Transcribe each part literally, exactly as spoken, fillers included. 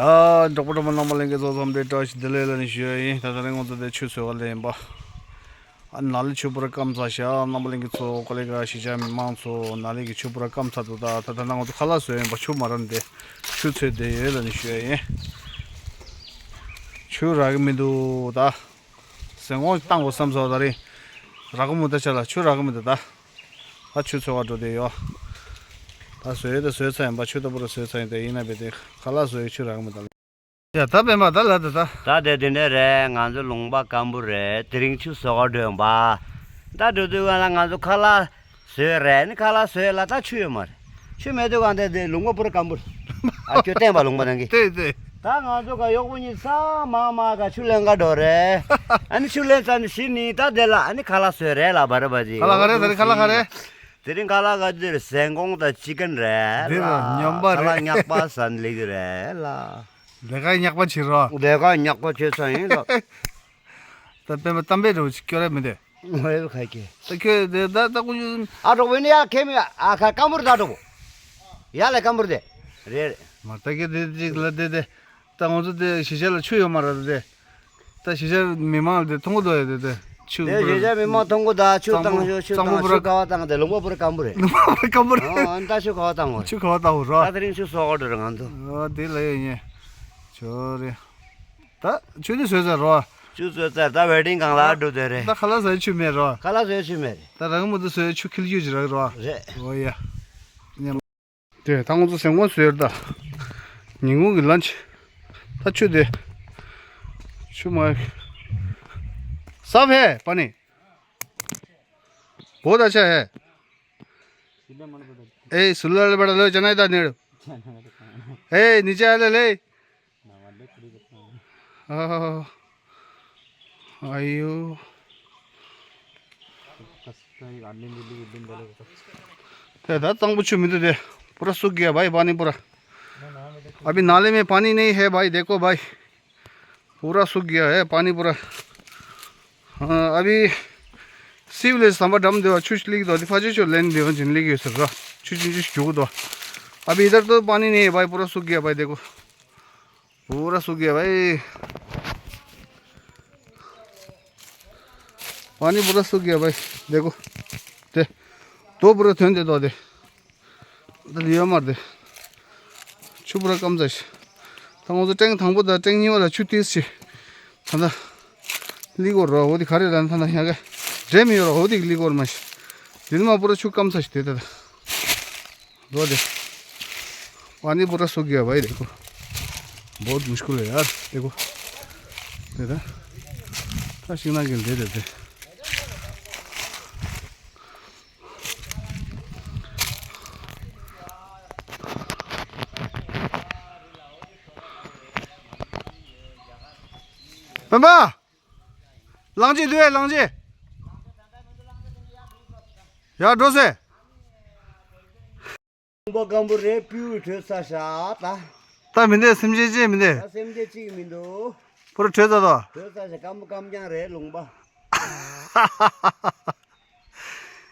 ཨ། གྲོགས་པོ་གྲོགས་མོ་རྣམ་པ་ལྷན་རྒྱས་ཚོ་འཚམས་འདྲི་བཀྲ་ཤིས་བདེ་ལེགས་ལ་ནི་ཞུ་ཡ་ཡིན། ད་ད་རིང་ང་ཚོ་དེ་ཆུ་འཚོལ་ག་སླེབས་ཡིན་པ། ཨ། ནཱ་ལི་ཆུ་པུ་ར་སྐམ་ཚར་ཤག་རྣམ་པ་ལྷན་རྒྱས་ཚོ་ཀོ་ལེ་ག་གཞིས་ཆགས་མི་མང་ཚོ་ནཱ་ལི་གི་ཆུ་པུ་ར་སྐམ་ཚར་འདུག་ད་ད་ད་ང་ཚོ་ཁ་ལག་བཟོས་ཡིན་པ། ཆུ་མ་རག་ནི་དེ་ཆུ་འཚོལ་བསྡད་ཡོད་ལ་ནི་ཞུ་ཡ་ཡིན། ཆུ་རག་གི་མི་འདུག་ད་ཟན་གོང་བཏང་དགོས་བསམ་སོང་། ད་རིང་རག་གི་མི་འདུག་ད་ཆ་ལ་ཆུ་རག་གི་མི་འདུག་ད། ད་ཆུ་འཚོལ་བར་འགྲོ་བསྡད་ཡོད། ད་བཟོས་ད་བཟོས་ཚར་ཡིན་པ། ཆུ་ད་པུ་ར་བཟོས་ཚར་ཡིན། ད་ཡིན་ན་བས་དེ་ཁ་ལག་བཟོ་ཡི་ཆུ་རག་མི་ད་ལ། ཡ་ད་པད་མ་ད་ལ་ད་ད། ད་དེ་དེ་འདྲ་རེད། ང་ཚོ་ལུང་པ་སྐམ་པོ་རེད། དེ་རིང་ཆུ་བཟོ་ག་འགྲོ་ཡོང་པ། ད་འགྲོ་དུས་ག་ལ་ང་ཚོ་ཁ་ལག་བཟོས་རེད། ནི་ཁ་ལག་བཟོས་ལ་ད་ཆུ་ཡོད་མ་རེད། ཆུ་མེད་དུས་ག་དེ་དེ་ལུང་པ་པུ་ར་སྐམ་པོ་རེད། ཨ་ཁྱོད་བསྟན་པ་ལུང་པ་ནང་གི། དེ་དེ། ད་ང་ཚོ་ག་གཡོག་པོ་གཉིས་ཚང་མ་མ་ག་ཆུ་ལེན་ག་འགྲོ་རེད། ཨ་ནི་ཆུ་ལེན་ཚར་ནི་ཤི་ནི་ད་དེ་ལ་ཨ་ནི་ཁ་ལག་བཟོས་རེད་ལ་བ་རེ་བ་ཅི། ཁ་ལག་ག་རེ་ད་རེ་ཁ་ལག་ག་རེ། དེ་རིང་ཁ་ལག་ག་དེར་ཟན་གོང་དང་ཅི་ཀན་རེད་ལ། འདི་ལ་ཉམས་པ་ཁ་ལག་རེད། ཉག་པ་ཟན་ལིག་རེད་ལ། ལས་ཀ་ཉག་པ་བྱེད་རོགས། ལས་ཀ་ཉག་པ་བྱེད་ས་ཡིན་ལ། ད་པད་མ་གཏམ་དཔེ་འདྲ་བོ་ཅིག་སྐྱོར་ར་མི་འདུག་ངོ་ཡོད་ཁ་ཀྱེ། ད་ཁྱོད་དེ་ད་ད་ཀུ་ཅུ། ཨ་གྲོགས་པོ་ནི་ཡ་ཁེ་མི་ཡ་ཨ་ཁ་སྐམ་པོར་ད་གྲོགས་པོ། ཡ་ལ་སྐམ་པོར་དེ། རེད། མ་ད་ཀྱེ་དེ་ཅིག་ལ་དེ་དེ། ད་ང་ཚོ་དེ་གཞིས་ཆགས་ལ་ཆུ་ཡོད་མ་རེད་དེ། ད་གཞིས་ཆགས་མི་མང་དེ་མཐོང་གི་འདུག་ཡ་དེ་དེ། ཆུ་དེ་གཞིས་ཆགས་མི་མང་མཐོང་གི་འདུག་ཆུ་གཙང་པོ་བཏང་ཆུ་ཆུ་གཙང་པོ་བཏང་པུ་ཆུ་ར། ག་བ་བཏང་དེ་ལུང་པ་པུ་ར་སྐམ་པོ་རེད། ལུང་པ་པུ་ར་སྐམ་པོ་རེད། ཨ་ཨ་ད་ཆུ་ག་བ་བཏང་བ་རེད། ཆུ་ག་བ་བཏང་བ་རོ། ད་དེ་རིང་ཆུ་བཟོ་ག་འགྲོ་རེད་ང་ཚོ། ཨ་དེ་ལ་ཡ་ཉེ། ཆོ་རེ། ད་ཆུ་དེ་བཟོས་ཚར་རོ། ཆུ་བཟོས་ཚར། ད་ཝེ་ཏིང་སྒང་ལ་འགྲོ་དེ་རེད། ད་ཁ་ལག་བཟོས་ཆུ་མེད་རོ། ཁ་ལག་བཟོས་ཆུ་མེད་རེད། ད་རང་མོ་དུ་བཟོས་ཆུ་ཁིལ་རྒྱུ་ཅི་རག་རོ། རེད། ཨོ་ཡ། ཉེ། དེ་ད་ང་ཚོ་ཟན་གོང་བཟོས་རེད་ད། ཉིན་གུང་གི་ལན་ཆི། ད་ཆུ་དེ། ཆུ་མ། साफ है पानी? बहुत अच्छा है। ए सुल्ला बड़ा लो चना इधर नेड़। ए नीचे आ ले ले। हाँ। आयो। तेरा तंग बुच्चू मिंदु दे। पूरा सूख गया भाई पानी पूरा। अभी नाले में पानी नहीं है भाई, देखो भाई। पूरा सूख गया है पानी पूरा। हाँ, अभी सिविल संबा डम देवा छुच लिख दो, दिफा जो लेन देवा जिन लिख सर। छुच छुच जुग दो। अभी इधर तो पानी नहीं है भाई, पूरा सूख गया भाई, देखो। पूरा सूख गया भाई। पानी पूरा सूख गया भाई। देखो। दे। दो पूरा थोन दे दो दे। ད་ལི་ཡོད་མར་དེ། ཆུ་པུ་ར་སྐམ་ཚ་ཤི། ད་ང་ཚོ་ཀྲེང་དང་པོ་དང་ཀྲེང་གཉིས་པ་ལ་ཆུ་ཏིས་ཤི། ད་ད། ལི་གོ་རོ་འོ་དི་ག་རེ་ར་ད་ད་ཡ་ག་འདྲེ་མི་ཡོད་རོ་འོ་དི་ལི་གོ་ར་མ་ཤི། དེ་ནི་མ་པུ་ར་ཆུ་སྐམ་ཚ་ཤི་དེ་ད་ད། रो दे। पानी पूरा सूख गया भाई, देखो। बहुत मुश्किल है यार, देखो। दे दे। ता शिंगना गिल दे देते। बाबा, लांजी दुए, लांजी। यार, डोसे। ཁང་པ་སྐམ་པོ་རེད། སྤུས་བྲོས་ས་ཤ་ད། ད་མི་འདུག་སེམས་ཅན་ཅིག་མི་འདུག་ད་སེམས་ཅན་ཅིག་མི་འདུག་པུ་ར་བྲོས་ཚར་དོ། བྲོས་ས་ཤ་སྐམ་པོ་སྐམ་རྐྱང་རེད་ལུང་པ།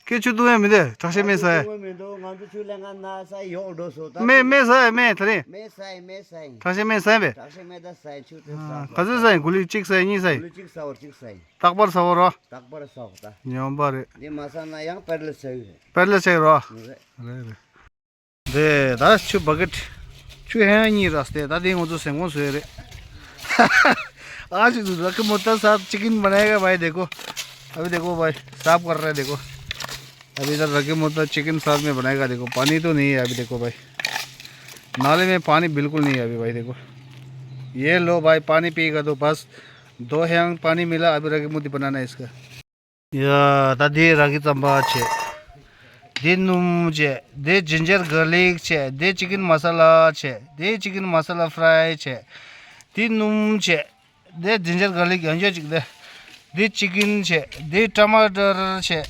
ཁྱེད་ཆུ་བཏུང་ཡ་མི་འདུག་དྲག་ཤེས་མེད་ས་ཡ། ཆུ་བཏུང་མི་འདུག་ང་ཚོ་ཆུ་ལེན་ག་ན་ས་ཡོག་འགྲོ་སོ་ད། མེད་མེད་ས་ཡ་མེད་ད་རེད། མེད་ས་ཡ་མེད་ས་ཡ། དྲག་ཤེས་མེད་ས་ཡ་བས། དྲག་ཤེས་མེད་ད་ས་ཡ་ཆུ་བཏུང་ས། ག་ཚོད་ས་ཡ་གུ་ལི་གཅིག་ས་ཡ་གཉིས་ས་ཡ། གུ་ལི་གཅིག་ས་བར་གཅིག་ས་ཡ། རྟག་པར་ཟ་བ་རོ། རྟག་པར་ཟ་བ་ད། ཉོན་པ་རེད། འདི་མ་ཟ་ན་ཡང་པེར་ལ་ཟ་གི་རེད། པེར་ལ་ཟ་གི་རོ། རེད། རེད་རེད། དེ་ད་ཆུ་བ་ཀེ་ཊི། ཆུ་ཧེ་ཡང་གཉིས་རག་སྟེ་ད་དེ་ང་ཚོ་ཟན་གོང་བཟོས་རེད། आज रागी मोटा साथ चिकन बनाएगा भाई, देखो। अभी देखो भाई, साफ कर रहा है, देखो। अभी इधर रागी मोटा चिकन साथ में बनाएगा, देखो। पानी तो नहीं है अभी, देखो भाई। नाले में पानी बिल्कुल नहीं है अभी भाई, देखो। ये लो भाई, पानी पिएगा तो बस दो हैंग पानी मिला, अभी रागी मोटी बनाना है इसका। ཡ། ད་འདི་ར་གི་རྩམ་པ་བྱས། འདི་སྣུམ་བྱས། འདི་ཇིན་ཇར་གར་ལིག་བྱས། འདི་ཅི་ཀིན་མ་ས་ལ་བྱས། འདི་ཅི་ཀིན་མ་ས་ལ་ཕ་རའི་བྱས། འདི་སྣུམ་བྱས། འདི་ཇིན་ཇར་གར་ལིག་ཡང་བསྐྱར་ཅིག་འདི། འདི་ཅི་ཀིན་བྱས། འདི་ཊ་མ་ཊར་བྱས།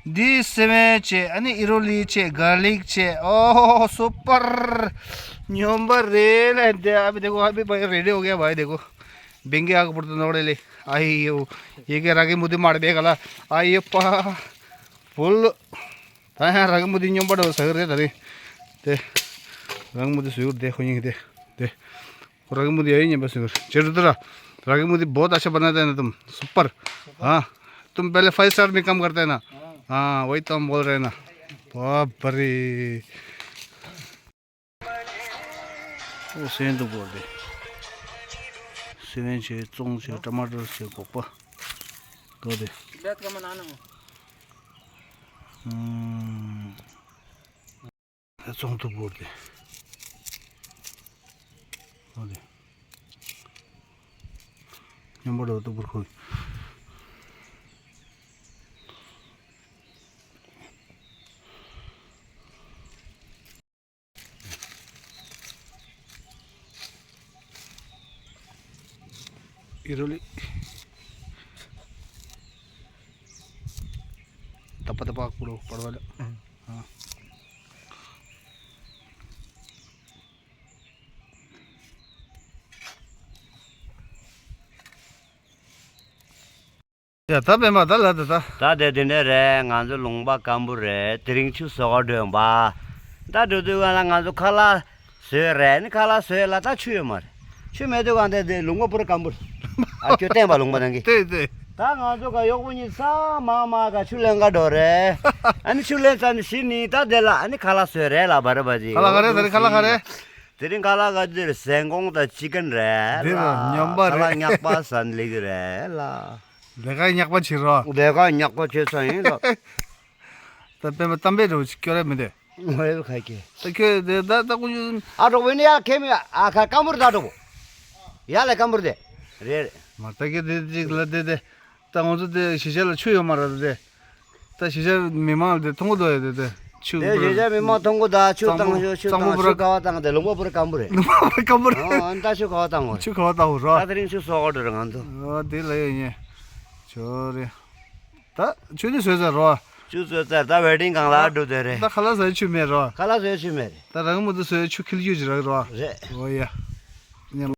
འདི་སེ་མེ་བྱས། ཨ་ནི་ཨི་རོ་ལི་བྱས། གར་ལིག་བྱས། ཨོ་སུ་པར། ཉོན་པ་རེད་ལ་འདི། ཨ་བི་དེ་གོ། ཨ་བི་བ་རེ་ཌི་ཧོ་གེ་བ་དེ་གོ། भिंगे आग पड़ते नोड़े ले। आई यो, ये के रागी मुदी मार बेगला। आई यो पा फुल। ता यहाँ रागी मुदी न्यों बड़ो सगर रे तरे। ते रागी मुदी सुयुर दे, खुइन दे। दे। रागी मुदी यही नहीं बस। जरूर तेरा रागी मुदी बहुत अच्छा बनाता है ना तुम, सुपर। हाँ, तुम पहले फाइव स्टार में काम करते हैं ना? हाँ, वही तो हम बोल रहे हैं ना। वाह, बड़ी। ओ, सेंध बोल दे। सेंध छे, चोंग छे, टमाटर छे, गोपा। दो दे। हम्म। ཚོང་དུ་བོར་ཏེ། ཨོ་ལེ། ཉམས་པ་འགྲོ་དུ་བོར་ཁོ། ཨི་རོ་ལི། ཏ་པ་ཏ་པ་ཀུ་རོ་པར་བ་ལ། ཨ། ཡ་ད་པད་མ་ད་ལ་ད་ད། ད་དེ་དེ་འདྲ་རེད། ང་ཚོ་ལུང་པ་སྐམ་པོ་རེད། དེ་རིང་ཆུ་བཟོ་ག་འགྲོ་ཡོང་པ། ད་འགྲོ་དུས་གང་ལ་ང་ཚོ་ཁ་ལག་བཟོས་རེད། ནི་ཁ་ལག་བཟོས་ལ་ད་ཆུ་ཡོད་མ་རེད། ཆུ་མེད་དུས་གང་དེ་དེ་ལུང་པ་པུ་ར་སྐམ་པོ་རེད། ཨ་ཁྱོད་བསྟན་པ་ལུང་པ་ནང་གི། དེ་དེ། ད་ང་ཚོ་ག་གཡོག་པོ་གཉིས་ས་མ་མ་ག་ཆུ་ལེན་ག་འགྲོ་རེད། ཨ་ནི་ཆུ་ལེན་ཙམ་ནི་ཤི་ནི་ད་དེ་ལ་ཨ་ནི་ཁ་ལག་བཟོས་རེད་ལ་བ་རེ་བ་ཅི། ཁ་ལག་ག་རེ་ད་རེ་ཁ་ལག་ག་རེ། དེ་རིང་ཁ་ལག་ག་དེར་ཟན་ཀོང་དང་ཅི་ཀན་རེད་ལ། དེ་ལ་ཉམས་པ་ཁ་ལག་རེད། ཉག་པ་ཟན་ལིག་རེད་ལ། ལས་ཀ་ཉག་པ་བྱེད་རོགས། ལས་ཀ་ཉག་པ་བྱེད་ས་ཡིན་ལ། ད་པད་མ་གཏམ་དཔེ་འདྲ་བོ་ཅིག་སྐྱོར་ཡ་མི་འདུག་ངོ་ཡོད་ཁ་སྐྱེ། ད་ཁྱོད་དེ་ད་ད་ཀུ་ཅུ། ཨ་གྲོགས་པོ་ནི་ཡ་ཁེ་མི་ཡ་ཨ་ཁ་སྐམ་པོར་ད་གྲོགས་པོ། ཡ་ལ་སྐམ་པོར་དེ། རེད། མ་ད་ཁྱོད་དེ་ཅིག་ལ་དེ་དེ། ད་ང་ཚོ་དེ་གཞིས་ཆགས་ལ་ཆུ་ཡོད་མ་རེད་དེ། ད་གཞིས་ཆགས་མི་མང་དེ་མཐོང་གི་འདུག་ཡ་དེ་དེ། ཆུ་དེ་གཞིས་ཆགས་མི་མང་མཐོང་གི་འདུག་ཆུ་གཙང་པོ་བཏང་ཤོག་ཆུ་གཙང་པོ་བཏང་ཤོག་པུ་ར། ཆུ་ག་བ་བཏང་དེ་ལུང་པ་པུ་ར་སྐམ་པོ་རེད། ལུང་པ་པུ་ར་སྐམ་པོ་རེད། ཨོ་ཨ་ད་ཆུ་ག་བ་བཏང་གོ། ཆུ་ག་བ་བཏང་གོ་རོ། ད་དེ་རིང་ཆུ་གསོག་ག་འགྲོ་རེད་ང་ཚོ། ཨོ་དེ་ལ་ཡོད་ཉེ། ཆོ་རེ། ད་ཆུ་དེ་བཟོས་ཚར་རོ། ཆུ་བཟོས་ཚར་ད་ཝེ་ཏིང་སྒང་ལ་འགྲོ་དེ་རེད། ད་ཁ་ལག་བཟོས་ཆུ་མེད་རོ། ཁ་ལག་བཟོས་ཆུ་མེད་རེད། ད་རང་མོ་དུ་བཟོས་ཆུ་ཁིལ་རྒྱུ་ཅི་རག་རོ། རེད། ཨོ་ཡ། ཉམས།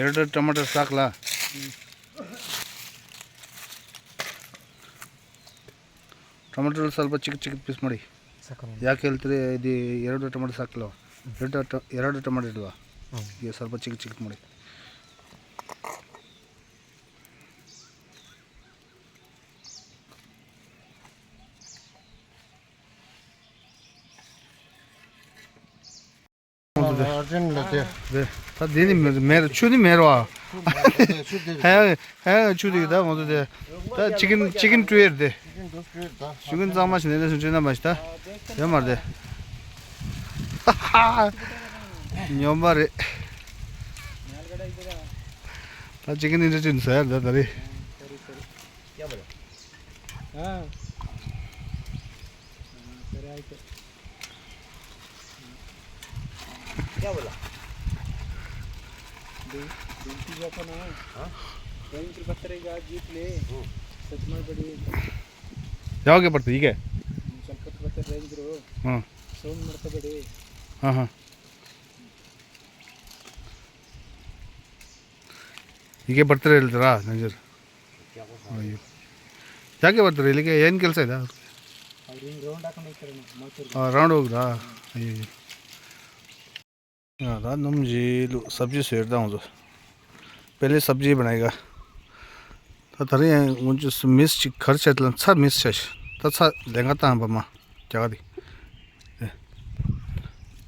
ཡར་ད་ཊ་མ་ཊར་ཟག་ལ། ཊ་མ་ཊར་སལ་པ་ཅིག་ཅིག་པིས་མ་རེད། ཟག་ག་རང་། ཡ་ཁེལ་ཏེ་རེད་དེ་ཡར་ད་ཊ་མ་ཊར་ཟག་ལ། ཡར་ད་ཊ་ཡར་ད་ཊ་མ་ཊར་ལ། ཡ་སལ་པ་ཅིག་ཅིག་མ་རེད། ཨ་ཅན་ལ་དེ། དེ་ད་དེ་ནི་མེད་མེད་ཆུ་ནི་མེད་རོ། ཆུ་དེ། ཧེ་ཧེ་ཆུ་དེ་ད་ང་ཚོ་དེ། ད་ཅི་ཀིན་ཅི་ཀིན་ཀྲུ་ཡེར་དེ། ཅི་ཀིན་འདུག་ཀྲུ་ཡེར་ད། ཅི་ཀིན་གཙང་མ་ཞིག་ནས་ནས་སུ་ཅི་ན་མ་ཞིག་ད། ཡོད་མ་རེད། སྨྱོན་པ་རེད། ད་ཅི་ཀིན་ནི་འདྲ་ཅི་ནི་ཟ་ཡར་ད་ད་རེད། क्या बोला? हाँ। हाँ, सर, आए तो। क्या बोला? दे-, देसी का तो ना। हाँ? रविंद्र बत्तरे का जीत ले। हम्म। सच में बड़ी। ಯಾವಾಗ ಬರ್ತದೆ ಈಗ? ಸ್ವಲ್ಪ ಹೊತ್ತು ಬರ್ತಾರೆ ರವೀಂದ್ರು. ಹಾಂ. ಸೌಂಡ್ ಮಾಡ್ಕೋಬೇಡಿ. ಹಾಂ ಹಾಂ. ಹೀಗೆ ಬರ್ತಾರೆ ಹೇಳ್ತಾರಾ ನಂಜರ್? ಅಯ್ಯೋ, ಯಾಕೆ ಬರ್ತಾರೆ ಇಲ್ಲಿಗೆ? ಏನು ಕೆಲಸ ಇದೆ? ಅವ್ರು ಹಿಂಗೆ ರೌಂಡ್ ಹಾಕೊಂಡು ಹೋಗ್ತಾರೆ. ರೌಂಡ್ ಹೋಗ್ರಾ? ಅಯ್ಯೋ. ཡ་ད་སྣུམ་བྱས་ལུག་སབ་ཇི་བཟོས་དང་ཚོ། དཔེ་ལས་སབ་ཇི་བ་ནའི་ག་ད་ད་རིང་ཡང་སྔོན་ཆད་མིས་ཅིག་གར་བྱས་ལ་ཚྭ་མིས་བྱས་ཤི། ད་ཚྭ་ལས་ཀ་བཏང་བ་མ་རྒྱ་ག་དེ།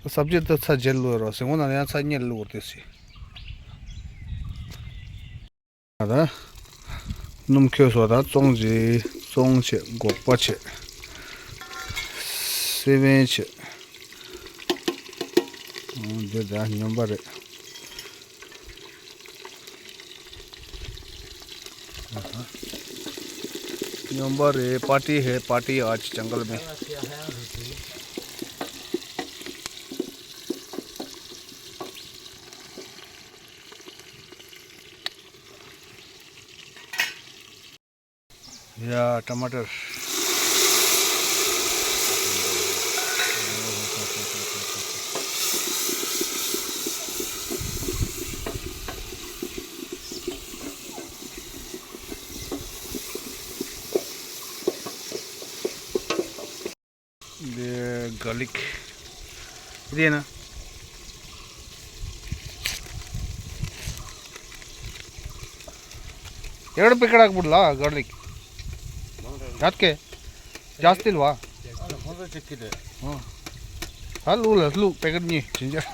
ད་སབ་ཇི་ད་ཚྭ་བརྗེ་ལུག་རོ་ཟེར་འོ་ན་ཡང་ཚྭ་གཉེར་ལུག་རོ་དེ་སི། ད་སྣུམ་ཁོལ་སོ་ད་བཙོང་བྱེད་བཙོང་བྱེད་སྒོག་པ་བྱེད། སེ་བན་བྱེད། འདི་ད་སྨྱོན་པ་རེད། སྨྱོན་པ་རེད། पार्टी है पार्टी आज जंगल में। या टमाटर। garlic. இது என்ன? எவ்வளோ பிக்கடாக்கு போடலாம் garlic? ಜಾಸ್ತಿ ಜಾಸ್ತಿ ಇಲ್ವಾ? ಹ್ಞೂ. ಅಲ್ಲೂ ಅಲ್ಲೂ ಪ್ಯಾಕೆಟ್ ನೀ ಜಿಂಜರ್.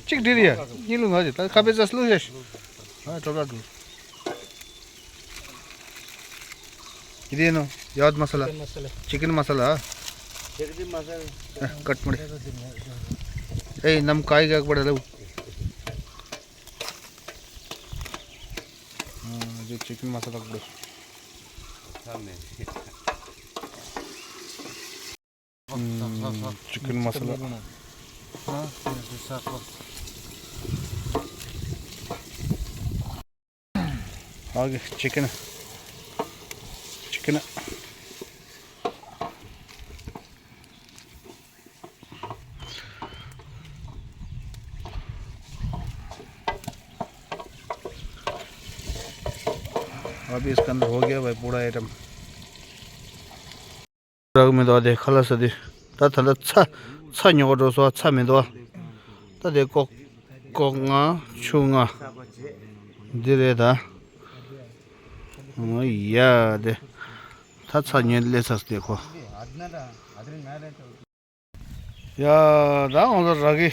ಚಿಕ್ ಡಿರಿಯ ನೀನು ನೋಡಿ ಕಾಪಿ ಜಾಸ್ತಿ ಲೂಸ್. ಹಾಂ, ಟೊಬ್ಲಾ. ಇದೇನು? ಯಾವ್ದು ಮಸಾಲ? ಚಿಕನ್ ಮಸಾಲ. ಚಿಕನ್ ಮಸಾಲ. ಚಿಕನ್ ಮಸಾಲ. ಕಟ್ ಮಾಡಿ. ಏಯ್, ನಮ್ಮ ಕಾಯಿಗೆ ಹಾಕ್ಬೇಡಲ್ಲ ಅವು. ಹಾಂ, ಇದು ಚಿಕನ್ ಮಸಾಲ ಹಾಕ್ಬಿಡು. ಚಿಕನ್ ಮಸಾಲ. ಹಾಗೆ ಚಿಕನ್. ಚಿಕನ್. अभी इसके अंदर हो गया भाई पूरा आइटम। རག་མི་འདུག་དེ་ཁ་ལག་ཟ་དུས། ད་ད་ལྟ་ཚྭ་ཚྭ་ཉོ་ག་འགྲོ་སོང་། ཚྭ་མི་འདུག་ད་དེ་ཀོག་ཀོག་ང་ཆུ་ང་འདི་རེད་ད། ཨོ་ཡ་དེ། ད་ཚྭ་ཉོས་སླེབས་ཚར་སོང་དེ་ཁོ། ཡ། ད་ང་ཚོ་རག་གི་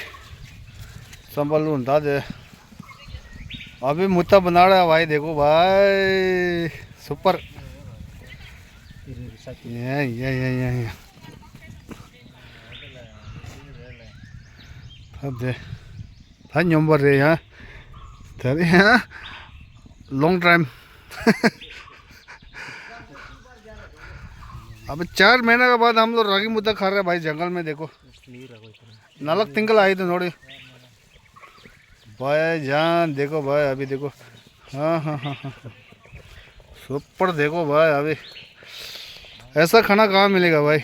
རྩམ་པ་བླུགས་ད་དེ། अभी मुद्दा बना रहा है भाई, देखो भाई, सुपर। या, या, या, या, या। ད་དེ། ད་སྙོམས་པ་རེད་ཡ། ད་རེད་ཡ། लॉन्ग टाइम। अब चार महीने के बाद हम लोग रागी मुद्दा खा रहे हैं भाई, जंगल में देखो। नलक तिंगल आई तो नोड़ी। भाई जान देखो भाई, अभी देखो। हाँ, हाँ, हाँ, हाँ। सुपर देखो भाई, अभी ऐसा खाना कहाँ मिलेगा भाई?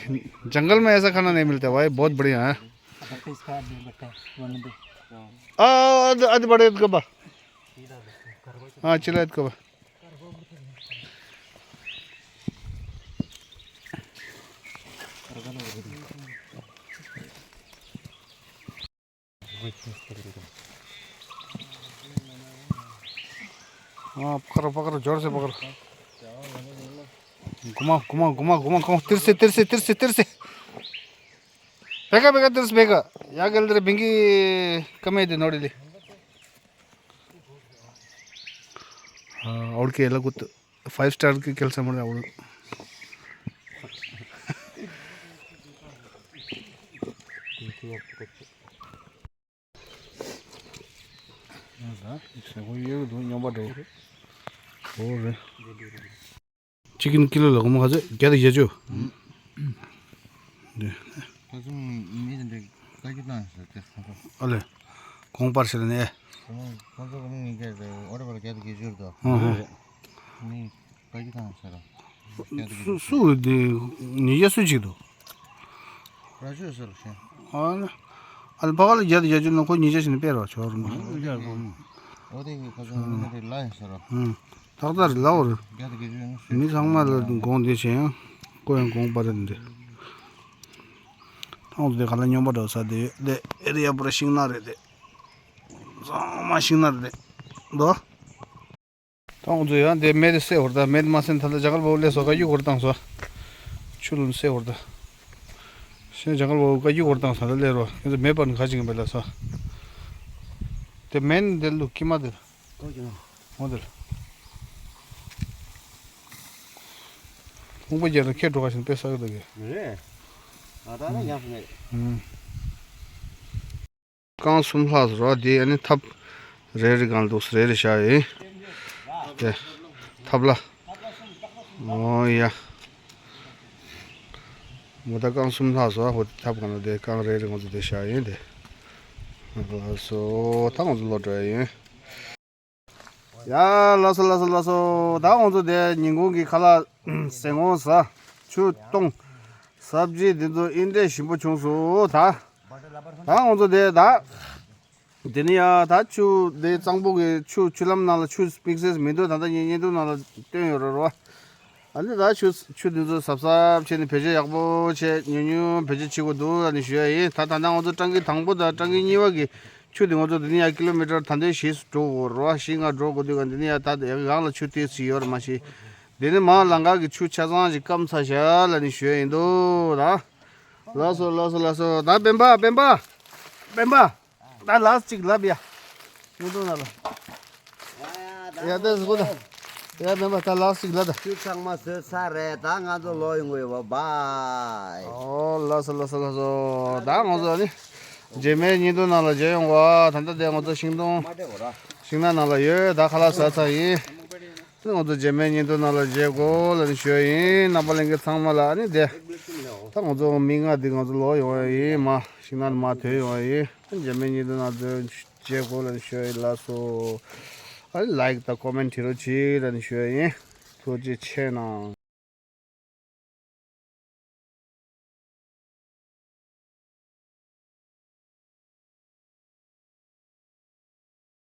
जंगल में ऐसा खाना नहीं मिलता भाई, बहुत बढ़िया है। आ, अद, अद बड़े अद कबा। हाँ, चिल्ला अद कबा। हाँ, पकड़ो, पकड़ो, जोर से पकड़ो। घुमाओ, घुमाओ, घुमाओ, घुमाओ, घुमाओ, तिरछे, तिरछे, तिरछे, तिरछे। बेगा, बेगा, तिरछे, बेगा। या गेल तेरे बिंगी कमे दे नोड़ी ले। हाँ, और के अलग कुछ। फाइव स्टार के ಕೆಲಸ ಮಾಡಿ ಅವಳು. Chicken kilo ལ་སྒོར་མོ་ག་ཚོད། བརྒྱ་དང་བརྒྱད་ཅུ། ཨ་ལེ། གོང་པར་ཞིག་ནས། ཁོང་ཚོ་ཁོང་ཚོ་ངས་བརྒྱ་དང་འོ་རེ་བར་བརྒྱ་དང་བརྒྱད་ཅུ་རེད་དོ། ཧོ་ཧོ། ངས་བཀའ་བཀྱོན་བཏང་ཟེར་རོ། བརྒྱ་དང་བརྒྱད་ཅུ། སུ་སུ་དེ་ཉིས་བརྒྱ་སུ་གཅིག་འདུག་ར་ཆོས་ཟེར་རོ་ཤེ། ཨ་ནི། ཨ་ལ་ཕ་ག་ལ་བརྒྱ་དང་བརྒྱད་ཅུ་ན་ཁོ་ཉིས་བརྒྱ་ཞིག་ནས་སྤེལ་རོགས་ཆོག་རུང་། འོ་དེ་གི་ཁོ་ཚོ་ངས་དེ་ལ་ཡིན་ཟེར་རོ། ཨང་། ཏག་ཏག་རེད་ལའོ་རེད། བརྒྱ་དང་བརྒྱད་ཅུ་ཡིན་ན་ཤེ། མི་ཚང་མ་ལ་དགོངས་དེ་བྱས་ཡང་ཁོ་ཡང་དགོངས་པ་རེད་འདི། ཐང་དུ་དེ་ག་ལ་སྨྱོན་པ་འགྲོ་ས་དེ་ཡོད་དེ། ཨེ་རི་ཡ་པུ་ར་ཤིང་ནགས་རེད་དེ། ཚང་མ་ཤིང་ནགས་རེད་དེ། དོ། ཐང་དུ་ཡང་དེ་མེ་དེ་སེ་ཧོར་ད་མེ་དེ་མ་སེ་ད་ལྟ་ཇ་གལ་པོ་ལས་སོ་ག་ཡུ་ཧོར་བཏང་སོ། ཆུ་ལུན་སེ་ཧོར་ད། ཤེས་ཇ་གལ་པོ་ག་ཡུ་ཧོར་བཏང་སོ་ད་ལས་རོ་ཁྱེད་ཚོ་མེ་པར་ཁ་ཅིག་མེ་ལ་སོ། དེ་མེན་དེ་ལུ་ཀི་མ་དེ། ཧོ་དེ། ཁོང་པ་རྒྱལ་ལ་ཁྱེད་འགྲོ་ག་བཞིན་དཔེ་ས་གི་འདུག་གི། རེད། ང་ད་ནི་ཉམས་སུ་མེད། ཨུམ། རྐང་གསུམ་ལྷག་ཟེར་བ་དེ་ཨ་ནི་ཐབ་རེ་རེ་གང་འདུག་རེ་རེ་བཞག་ཡིན། དེ་ཐབ་ལ། ཨོ་ཡ། མོ་ད་རྐང་གསུམ་ལྷག་ཟེར་བ་ཧོ་དེ་ཐབ་གང་ལ་དེ་རྐང་རེ་རེ་ང་ཚོ་དེ་བཞག་ཡིན་དེ། ལགས་སོ་ད་ང་ཚོ་ལོག་འགྲོ་ཡ་ཡིན། ཡ་ལགས་སོ་ལགས་སོ་ལགས་སོ། ད་ང་ཚོ་དེ་ཉིན་གུང་གི་ཁ་ལག་ཟས་སྔོ་ཟ། ཆུ་བཏུང་། སབ་ཇི་འདི་ཚོ་ཨིན་འདྲས་ཞིམ་པོ་བྱུང་སོང་ད། ད་ང་ཚོ་དེ་ད། དེ་ནི་ཡ་ད་ཆུ་དེ་གཙང་པོ་གི་ཆུ་ཆུ་ལམ་ནང་ལ་ཆུ་དམིགས་བསལ་མི་འདུག་ད་ལྟ་ངས་བརྙན་ཐུང་ནང་ལ་བཏོན་ཡོད་རེད་རོ། ཨ་ནི་ད་ཆུ་ཆུ་འདི་ཚོ་གཟབ་གཟབ་བྱས་ནས་བེད་སྤྱོད་ཡག་པོ་བྱས། ཉུང་ཉུང་བེད་སྤྱོད་བྱེད་དགོས་འདུག་ཨ་ནི་ཞུ་ཡ་ཡིན། ད་ད་ལྟ་ང་ཚོ་སྤྲང་ཀི་དང་པོ་དང་སྤྲང་ཀི་གཉིས་པ་གི་ཆུ་འདི་ང་ཚོ་འདི་ནས་ཡར་ཀི་ལོ་མི་ཊར་ད་ལྟའི་བཞི་འགྲོ་དགོས་རེད་བ། བཞི་ལྔ་འགྲོ་དགོས་དུས་ག་འདི་ནས་ཡར་ད་ཡང་ལ་ཆུ་ཏོག་ཙམ་ཡོད་རེད་མ་གཞི། འདི་ནས་མར་ལམ་ཁ་གི་ཆུ་ཆ་ཚང་ཞིག་སྐམ་ཚར་བཞག་ལབ་ནས་ཞུ་ཡ་ཡིན་འདུག་ད། ལགས་སོ་ལགས་སོ་ལགས་སོ། ད་སྤེན་པ་སྤེན་པ་སྤེན་པ། ད་ལགས་གཅིག་ལབ་ཡ། ཉིན་ཐོ་ནང་ལ། ཡ་ད་ཟུག་ད། ཡ་སྤེན་པ་ད་ལགས་གཅིག་ལབ་ད། ཆུ་ཚང་མ་ཟོས་ཚར་རེད། ད་ང་ཚོ་ལོག་ཡོང་གི་ཡོད་པ། བཱའི། ཨོ་ལགས་སོ་ལགས་སོ་ལགས་སོ། ད་ང་ཚོ་ནི་རྗེས་མའི་ཉིན་ཐོ་ནང་ལ་མཇལ་ཡོང་གོ། ད་ལྟ་དེ་ང་ཚོ་ཤིང་སྡོང་ཤིང་ནགས་ནང་ལ་ཡོད། ད་ཁ་ལག་ཟ་ཚར་ཡིན། ང་ཚོ་རྗེས་མའི་ཉིན་ཐོ་ནང་ལ་མཇལ་དགོས་ལབ་ནས་ཞུ་ཡ་ཡིན། རྣམ་པ་ལྷན་རྒྱས་ཚང་མ་ལ་ཨ་ནི་བདེ། ད་ང་ཚོ་མི་ལྔ་འདི་ང་ཚོ་ལོག་ཡོང་ཡ་ཡིན། མ་ཤིང་ནགས་མ་ཐོན་ཡོང་ཡ་ཡིན། རྗེས་མའི་ཉིན་ཐོ་ནང་ཚོ་མཇལ་དགོས་ལབ་ནས་ཞུ་ཡ་ཡིན། ལགས་སོ། ཨ་ནི་ལའིཀ་དང་ཀོ་མེན་བྲིས་རོགས་གྱིས་ལབ་ནས་ཞུ་ཡ་ཡིན། ཐུགས་རྗེ་ཆེ་གནང་།